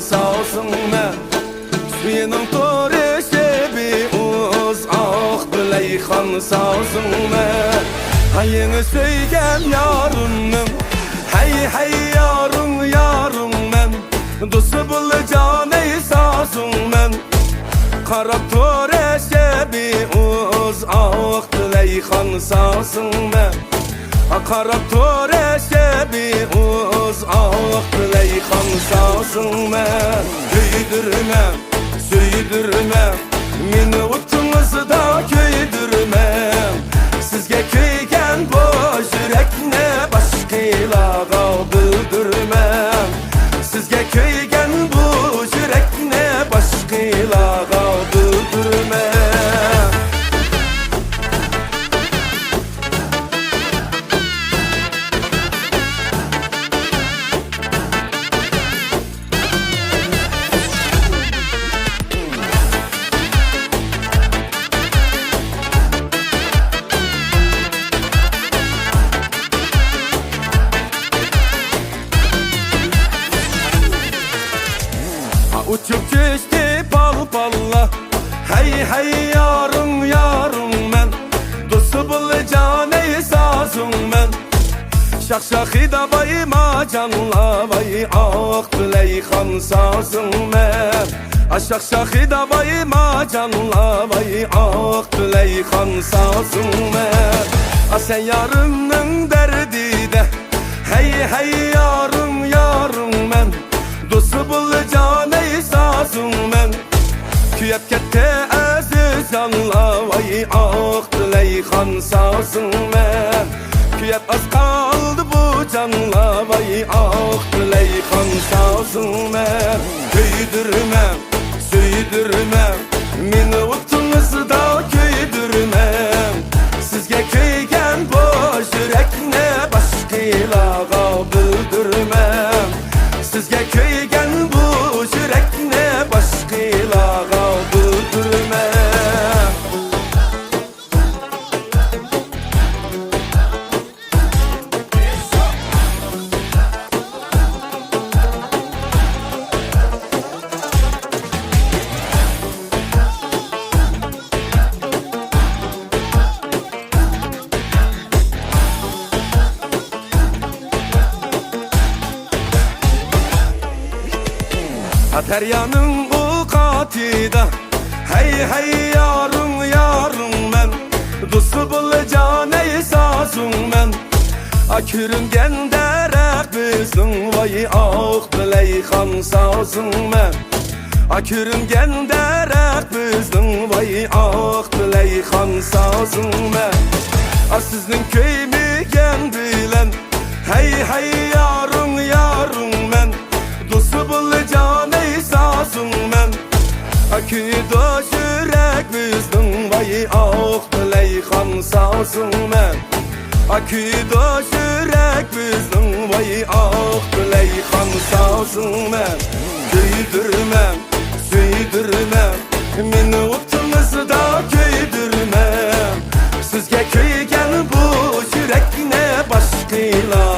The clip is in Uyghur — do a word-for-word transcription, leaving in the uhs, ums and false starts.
سازىڭ مەن، سۈيىنىڭ تورى شېبى ئۇز ئاق بىلەيخان سازىڭ مەن. ھەي يېڭى سۆيگەن يارىمنىڭ، ھەي، ھەي، يارىڭ، يارىڭ مەن، دوستى بولدى جانەي سازىڭ مەن. قاراپ تورى شېبى ئۇز ئاق بىلەيخان سازىڭ مەن. قاراپ تۇر شېبى ئۇز ئاق بىلەيخان سازىڭ مەن. كۆيدۈرمەڭ، سۆيدۈرمەڭ، مېنى ئوتىڭىزدا كۆيدۈرمەڭ. سىزگە كۆيگەن بۇ يۈرەكنى باشقىلارغا بىلدۈرمەڭ. سىزگە كۆيگەن بۇ يۈرەكنى باشقىلارغا بىلدۈرمەڭ. ئۇچۇپ چۈشتى پال-پاللا، ھەي، ھەي، يارىڭ، يارىڭ مەن، دوستى بولدى جانەي سازىڭ مەن. شاخ-شاخىدا بايما جانلا، ۋاي، ئاق بىلەيخان سازىڭ مەن. ئا، شاخ-شاخىدا بايما جانلا، ۋاي، ئاق بىلەيخان سازىڭ مەن. ئا، سەن يارىمنىڭ دەردىدە، ھەي، ھەي، يارىڭ، يارىڭ مەن، دوستى بولدى جانەي سازىڭ مەن. كۆيۈپ كەتتى ئەزىز جانلا، ۋاي، ئاق بىلەيخان سازىڭ مەن. كۆيۈپ ئاز قالدى بۇ جانلا، ۋاي، ئاق بىلەيخان سازىڭ مەن. كۆيدۈرمەڭ، سۆيدۈرمەڭ، مېنى ئوتىڭىزدا كۆيدۈرمەڭ. سىزگە كۆيگەن بۇ يۈرەكنى باشقىلارغا بىلدۈرمەڭ. سىزگە كۆيگەن بۇ يۈرەكنى باشقىلارغا بىلدۈرمەڭ. ھا، دەريانىڭ ئۇ قاتىدا، ھەي، ھەي، يارىڭ، يارىڭ مەن، دوستى بولدى جانەي سازىڭ مەن. ئا، كۆرۈنگەن دەرەخ بىزنىڭ، ۋاي، ئاق بىلەيخان سازىڭ مەن. ئا، كۆرۈنگەن دەرەخ بىزنىڭ، ۋاي، ئاق بىلەيخان سازىڭ مەن. ئا، سىزنىڭ كۆيمىگەن بىلەن، ھەي، ھەي، يارىڭ، يارىڭ مەن، دوستى بولدى جانەي سازىڭ مەن. ئا، كۆيىدۇ يۈرەك بىزنىڭ، ۋاي، ئاق بىلەيخان سازىڭ مەن. ئا، كۆيىدۇ يۈرەك بىزنىڭ، ۋاي، ئاق بىلەيخان سازىڭ مەن. كۆيدۈرمەڭ، سۆيدۈرمەڭ، مېنى ئوتىڭىزدا كۆيدۈرمەڭ. سىزگە كۆيگەن بۇ يۈرەكنى باشقىلار